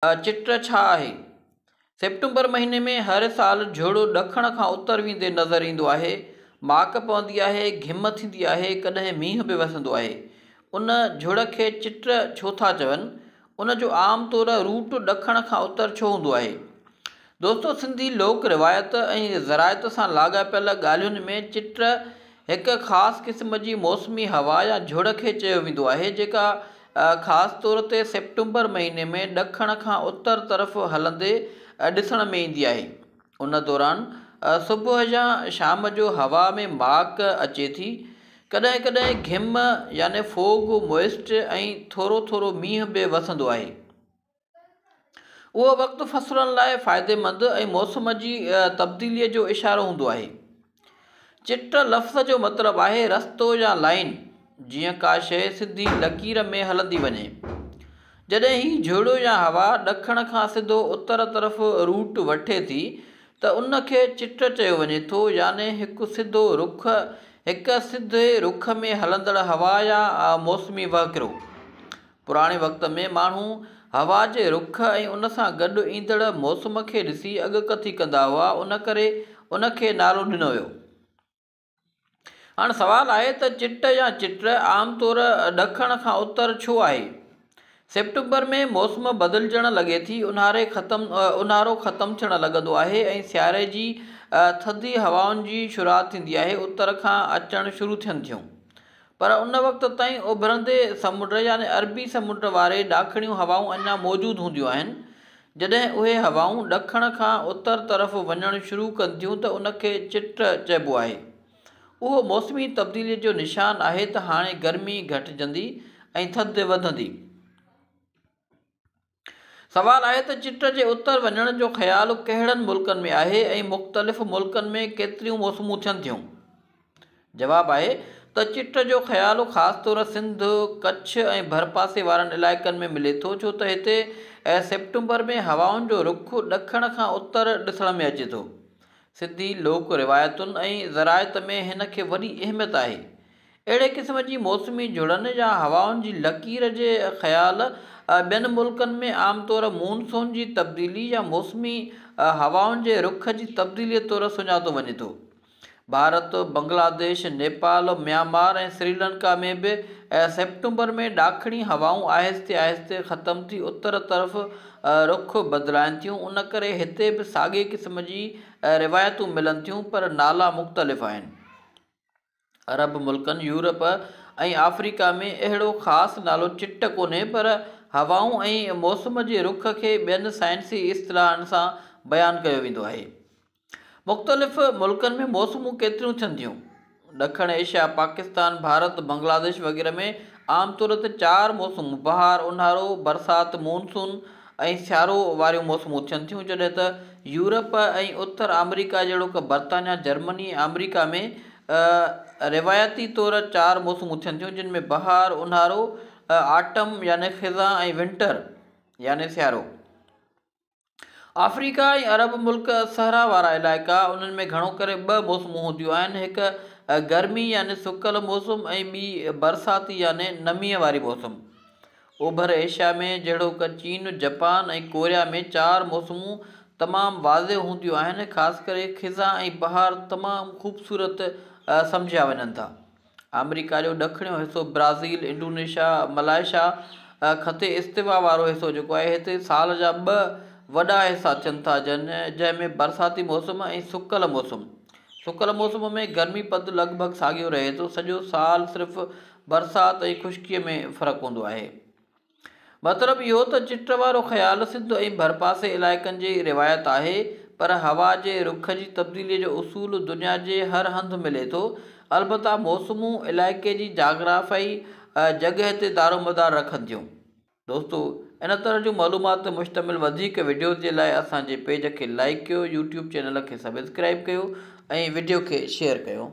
چٽ ڇا آهي؟ سيپٽمبر مهيني ۾ هر سال جهڙ ڏکڻ کان اتر ويندي نظر ايندو آهي. ماڪ پوندي آهي، گهم ٿيندي آهي، ڪڏهن مينهن به وسندو آهي. ان جهڙ کي چٽ ڇو ٿا چون؟ ان جو عام طور روٽ ڏکڻ کان اتر ڇو هوندو آهي؟ دوستو سنڌي لوڪ روايت ۽ زراعت سان لاڳاپيل ڳالهين ۾ چٽ هڪ خاص قسم جي موسمي هوا يا جهڙ کي چيو ويندو آهي جيڪا خاص طور تي سيپٽمبر مهيني ۾ ڏکڻ کان اتر طرف هلندي ڏسڻ ۾ ايندي آهي. ان دوران صبح يا شام جو هوا ۾ ماڪ اچي ٿي. ڪڏهن ڪڏهن گهم يعني فوگ، موئسٽ ۽ ٿورو ٿورو مينهن به وسندو آهي. اهو وقت فصلن لاء فائديمند ۽ موسم جي تبديليء جو اشارو هوندو آهي. چٽ لفظ جو مطلب آهي رستو يا لائين، جيئن ڪا شيء سڌي لڪير ۾ هلندي وڃي. جڏهن هي جهڙ يا هوا ڏکڻ کان سڌو اتر طرف روٽ وٺي ٿي ته ان کي چٽ چيو وڃي ٿو يعني هڪ سڌو رخ، هڪ سڌي رخ ۾ هلندڙ هوا يا موسمي وهڪرو. پراڻي وقت ۾ ماڻهو هوا جي رخ ۽ ان سان گڏ ايندڙ موسم کي ڏسي اڳڪٿي ڪندا هئا ان ڪري ان کي نالو ڏنو ويو. هاڻ سوال آهي ته چٽ يا چٽ عام طور ڏکڻ کان اتر ڇو آهي؟ سيپٽمبر ۾ موسم بدلجڻ لڳي ٿي، اونهاري ختم اونهارو ختم ٿيڻ لڳندو آهي ۽ سياري جي ٿڌي هوائن جي شروعات ٿيندي آهي اتر کان اچڻ شروع ٿين ٿيون. پر ان وقت تائين اڀرندي سمنڊ يعني عربي سمنڊ واري ڏاکڻيون هوائون اڃا موجود هونديون آهن. جڏهن اهي هوائون ڏکڻ کان اتر طرف وڃڻ شروع ڪن ٿيون ته ان کي چٽ چئبو آهي. اهو موسمي تبديليء جو نشان آهي ته هاڻي گرمي گهٽجندي ۽ ٿڌ وڌندي. سوال آهي ته چٽ جي اتر وڃڻ جو خيال ڪهڙن ملڪن ۾ آهي ۽ مختلف ملڪن ۾ ڪيتريون موسمون ٿين ٿيون؟ جواب آهي ته چٽ جو خيال خاص طور سنڌ، ڪڇ ۽ ڀرپاسي وارن علائقن ۾ ملي ٿو ڇو ته هتي سيپٽمبر ۾ هوائن جو رخ ڏکڻ کان اتر ڏسڻ ۾ اچي ٿو. سنڌي لوڪ روايتن ۽ زراعت ۾ هن کي وڏي اهميت آهي. اهڙي قسم جي موسمي جهڙن يا هوائن جي لڪير جي خيال ٻين ملڪن ۾ عام طور مون سون جي تبديلي يا موسمي هوائن جي رخ جي تبديلي طور سڃاتو وڃي ٿو. ڀارت، بنگلاديش، نيپال، ميانمار ۽ سريلنڪا ۾ به سيپٽمبر ۾ ڏاکڻي هوائون آهستي آهستي ختم ٿي اتر طرف رخ بدلائين ٿيون ان ڪري هتي به ساڳي قسم جي روايتون ملن ٿيون پر نالا مختلف آهن. عرب ملڪن، يورپ ۽ آفريڪا ۾ اهڙو خاص نالو چٽ ڪونهي پر هوائون ۽ موسم جي رخ کي ٻين سائنسي اصطلاحن سان بيان ڪيو ويندو آهي. مختلف ملڪن ۾ موسمون ڪيتريون ٿين ٿيون؟ ڏکڻ ايشيا، پاڪستان، ڀارت، بنگلاديش وغيره ۾ عام طور تي چار موسمون بهار، اونهارو، برسات، مون سون، ۽ سيارو واريون موسمون ٿين ٿيون جڏهن ته يورپ ۽ اتر آمريڪا جهڙوڪ برطانيا، جرمني ۽ آمريڪا ۾ روايتي طور چار موسمون ٿين ٿيون جن ۾ بهار، اونهارو، آٽم يعني خزان ۽ ونٽر يعني سيارو. آفريڪا ۽ عرب ملڪ صحرا وارا علائقا انهن ۾ گهڻو ڪري ٻه موسمون هونديون آهن هڪ گرمي يعني سڪل موسم ۽ ٻي برساتي يعني نميء واري موسم. اوڀر ايشيا ۾ جهڙوڪ چين، جپان ۽ ڪوريا ۾ چار موسمون تمام واضح هونديون آهن، خاص ڪري خزان ۽ بهار تمام خوبصورت سمجهيا وڃن ٿا. آمريڪا جو ڏکڻيون حصو برازيل، انڊونيشيا، ملائيشيا خط استوا وارو حصو جيڪو آهي هتي سال جا ٻه وڏا حصا ٿين ٿا جنهن ۾ برساتي موسم ۽ سڪل موسم. سڪل موسم ۾ گرمي پد لڳ ڀڳ ساڳيو رهي ٿو سڄو سال صرف برسات ۽ خشڪيء ۾ فرق هوندو آهي. مطلب اهو ته چٽ وارو خيال سنڌ ۽ ڀرپاسي علائقن جي روايت آهي، پر هوا جي رخ جي تبديليء جو اصول دنيا جي هر هنڌ ملي ٿو. البته موسمون علائقي جي جاگرافيائي جڳهه تي دارومدار رکن ٿيون. دوستو ان طرح جون معلومات تي مشتمل وڌيڪ وڊيوز جي لاء اسان جي پيج کي لائيڪ ڪيو، يوٽيوب چينل کي سبسڪرائيب ڪيو ۽ وڊيو کي شيئر ڪيو.